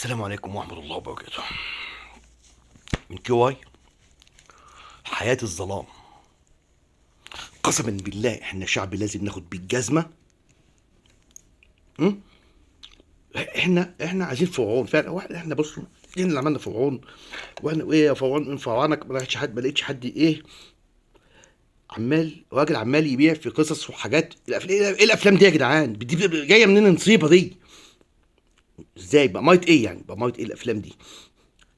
السلام عليكم ورحمة الله وبركاته. من كواي حياة الظلام. قسما بالله احنا شعب لازم ناخد بالجزمة. احنا عايزين فرعون فعلا. احنا بصوا احنا اللي عملنا فرعون، واحنا ايه يا فرعون من فرعونك؟ ما لقيتش حد، ما لقيتش حد ايه، عمال راجل عمال يبيع في قصص وحاجات. ايه الافلام دي يا جدعان؟ دي جاية منين النصيبه دي؟ ازاي بقى مية ايه يعني؟ بقى مية ايه الافلام دي؟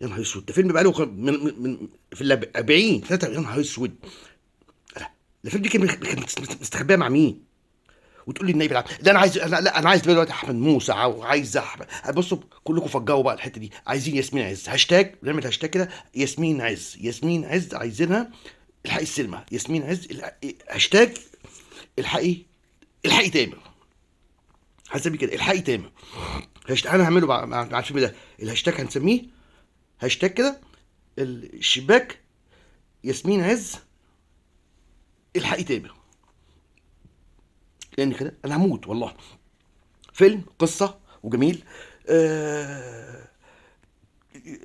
يا نهار اسود، ده فيلم بقاله من في ال 40 3. يا نهار اسود، الافلام دي كانت مستخبيه مع مين؟ وتقول لي النائب العام ده انا عايز، لا انا عايز دلوقتي احمد موسى وعايز احمد. بصوا كلكم فجروا بقى الحتة دي، عايزين ياسمين عز، هاشتاج، نعمل هاشتاج كده ياسمين عز، ياسمين عز عايزينها، الحقي السينما ياسمين عز، هاشتاج الحقي، الحقي تامر، هنسميه كده الحقي تامر. هاشتاج انا هعمله مع الفيلم ده، الهاشتاج هنسميه هاشتاج كده الشباك ياسمين عز الحقي تامر، لان كده انا هموت والله. فيلم قصة وجميل،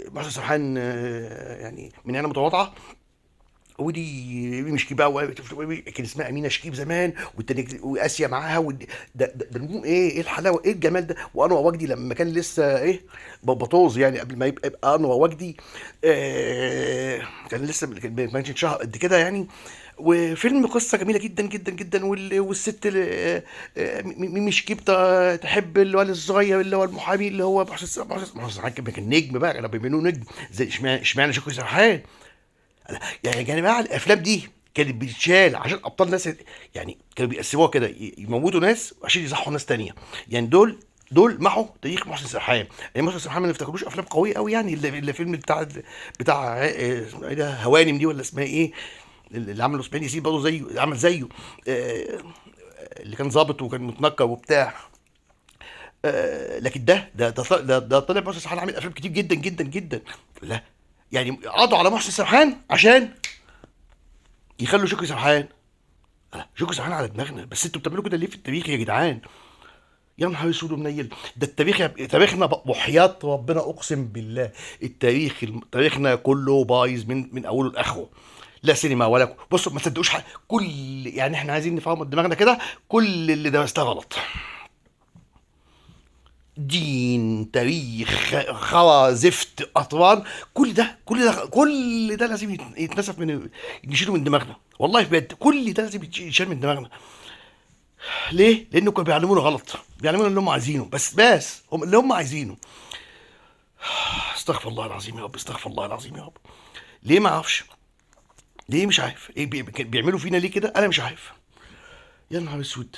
محسن سرحان، يعني من عيله متواضعة، ودي مش كبيرة، كان اسمها امينه شكيب زمان، والتانية واسيا معاها، ده نجوم ايه الحلاوة، ايه الجمال ده. وانور وجدي لما كان لسه ايه بطوز يعني، قبل ما يبقى انور وجدي، كان لسه ما كانش اتشهر قد كده يعني. وفيلم قصة جميلة جدا جدا جدا، والست ميمي شكيب تحب الولد الصغير اللي هو المحامي اللي هو محسن سرحان، كان نجم بقى، كانوا بيعملوه نجم زي اشمعنى شكري سرحان يعني. يا جماعة الافلام دي كانت بتتشال عشان ابطال ناس، يعني كانوا بيقسموها كده، يموتوا ناس عشان يصحوا ناس تانية يعني. دول محوا تاريخ محسن سرحان. يعني محسن سرحان ما نفتكروش افلام قوية قوي يعني، اللي فيلم بتاع اسمها ايه ده، هوانم دي ولا اسمها ايه اللي عمله اسماعيل ياسين برضه زيه، عمل زيه، اللي كان ظابط وكان متنكر وبتاع. لكن ده ده ده ده طلع محسن سرحان عامل افلام كتير جدا جدا جدا. لا يعني قضوا على محسن سرحان عشان يخلوا شكري سرحان. شكري سرحان على دماغنا، بس انتوا بتعملوا كده ليه في التاريخ يا جدعان؟ يا نهار اسود ومنيل، ده التاريخ تاريخنا وحياة ربنا اقسم بالله التاريخ تاريخنا كله بايظ من اوله لاخره، لا سينما ولا بصوا ما تصدقوش كل يعني احنا عايزين نفهم دماغنا كده، كل اللي درستها غلط، دين، تاريخ، خرا، زفت، اطران، كل ده كل ده كل ده لازم يتنسف من، نشيله من دماغنا والله بجد، كل ده لازم يتشال من دماغنا. ليه؟ لانه كانوا بيعلمونا غلط، بيعلمونا اللي هم عايزينه بس هم اللي هم عايزينه. استغفر الله العظيم يا رب، استغفر الله العظيم يا رب. ليه ما اعرفش، ليه مش عارف ايه بيعملوا فينا ليه كده، انا مش عارف. يا نهار اسود،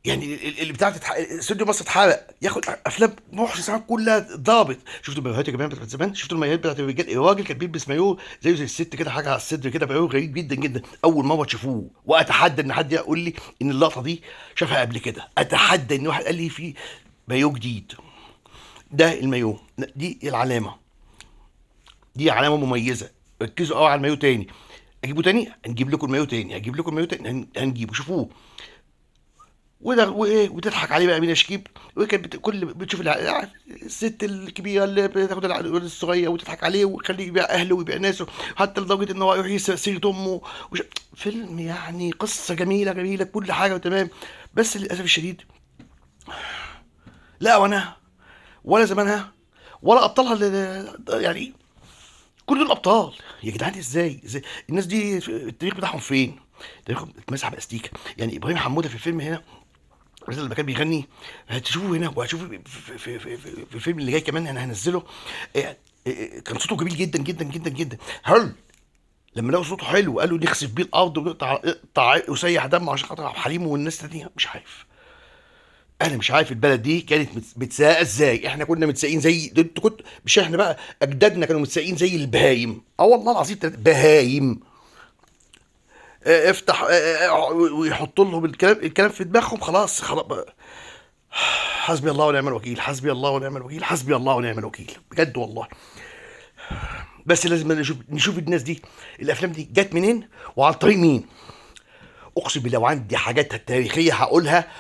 يعني اللي بتاعت استوديو مصر اتحرق، ياخد افلام محسن سرحان كلها اتضربت. شفتوا المايوهات يا جماعة بتاعت زمان؟ شفتوا المايوهات بتاعت الرجال؟ الراجل كان بيلبس مايوه زيه زي الست كده، حاجة على الصدر كده، مايوه غريب جدا جدا، اول مرة تشوفوه. واتحدى ان حد يقول لي ان اللقطة دي شافها قبل كده، اتحدى ان واحد قال لي في مايوه جديد. ده المايوه، دي العلامة، دي علامة مميزة. ركزوا قوي على المايوه تاني، اجيبه تاني، هنجيب لكم المايوه تاني، هجيب لكم المايوه تاني، هنجيبه شوفوه. وده وايه، وتضحك عليه بقى امينه شكيب، وكانت كل بتشوف الست الكبيرة اللي بتاخد الولد الصغير وتضحك عليه وتخليه يبيع اهله ويبيع ناسه، حتى لدرجة ان هو يروح يسرق سيره امه فيلم يعني قصة جميلة جميلة كل حاجة وتمام، بس للاسف الشديد لا وانا ولا زمانها ولا ابطالها، يعني كل دول ابطال يا جدعان. ازاي الناس دي التاريخ بتاعهم فين؟ تاريخهم اتمسح باستيكه. يعني ابراهيم حموده في الفيلم هنا لما كان بيغني هتشوفوه هنا، وهتشوفوه في في في في الفيلم اللي جاي كمان انا هنزله، كان صوته جميل جدا جدا جدا جدا. هل لما لقوا صوته حلو قالوا نخسف بيه الارض ونقطع اقطع وسيح دمه عشان خاطر عبد الحليم والناس التانية؟ مش عارف، انا مش عارف البلد دي كانت متساقه ازاي. احنا كنا متساقين زي انتوا كنتوا، مش احنا بقى، اجدادنا كانوا متساقين زي البهايم. والله العظيم بهايم. افتح ويحطوا لهم الكلام في دماغهم، خلاص خلاص. حسبي الله ونعم الوكيل، حسبي الله ونعم الوكيل، حسبي الله ونعم الوكيل بجد والله. بس لازم نشوف الناس دي الافلام دي جت منين وعن طريق مين. اقسم بالله وعندي حاجات تاريخية هقولها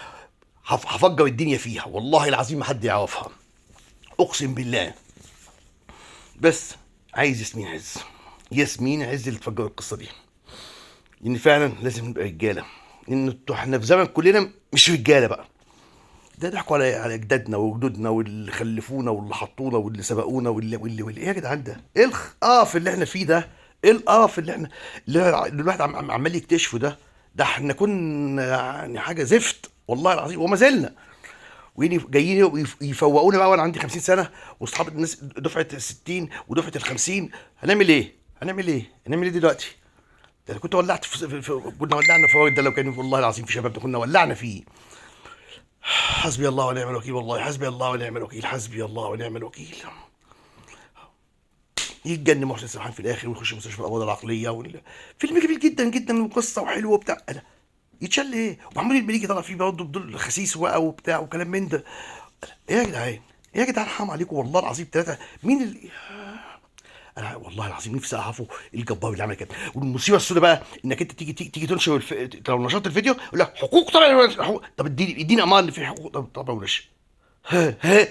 هفجر الدنيا فيها والله العظيم ما حد يعرفها. اقسم بالله. بس عايز ياسمين عز، ياسمين عز اللي تفجر القصة دي، لان فعلا لازم نبقى رجاله، لان احنا في زمن كلنا مش رجاله بقى. ده ضحكوا على اجدادنا وجدودنا واللي خلفونا واللي حطونا واللي سبقونا واللي واللي واللي ايه يا جدعان ده؟ ايه القرف اللي احنا فيه ده؟ ايه القرف اللي احنا اللي الواحد عمال يكتشفه ده؟ ده احنا كنا يعني حاجة زفت والله العظيم وما زلنا. جايين يفوقونا بقى وانا عندي 50 سنة، واصحاب الناس دفعه ال 60 ودفعه ال 50. هنعمل ايه؟ هنعمل ايه؟ هنعمل ايه دلوقتي؟ ده انا كنت ولعت في كنا ولعنا في الراجل ده لو كان والله العظيم في شباب كنا ولعنا فيه. حسبي الله ونعم الوكيل والله، حسبي الله ونعم الوكيل، حسبي الله ونعم الوكيل. يتجنن محسن سرحان في الاخر ويخش مستشفى الامراض العقلية فيلم جميل جدا جدا وقصة وحلوه وبتاع. انا يتشل ايه؟ ومحمود المليجي طلع فيه برضه بدور خسيس بقى وبتاع وكلام من ده. ايه يا جدعان؟ ايه يا جدعان حرام عليكم والله العظيم ثلاثة. مين اللي انا والله العظيم نفسي اعرفه الجبار اللي عمل كده. والمصيبة السوداء بقى انك انت تيجي تنشر لو نشرت الفيديو يقول لك حقوق طبعا، حقوق. طب اديني امان ان في حقوق طبعا ونشر. ها ها.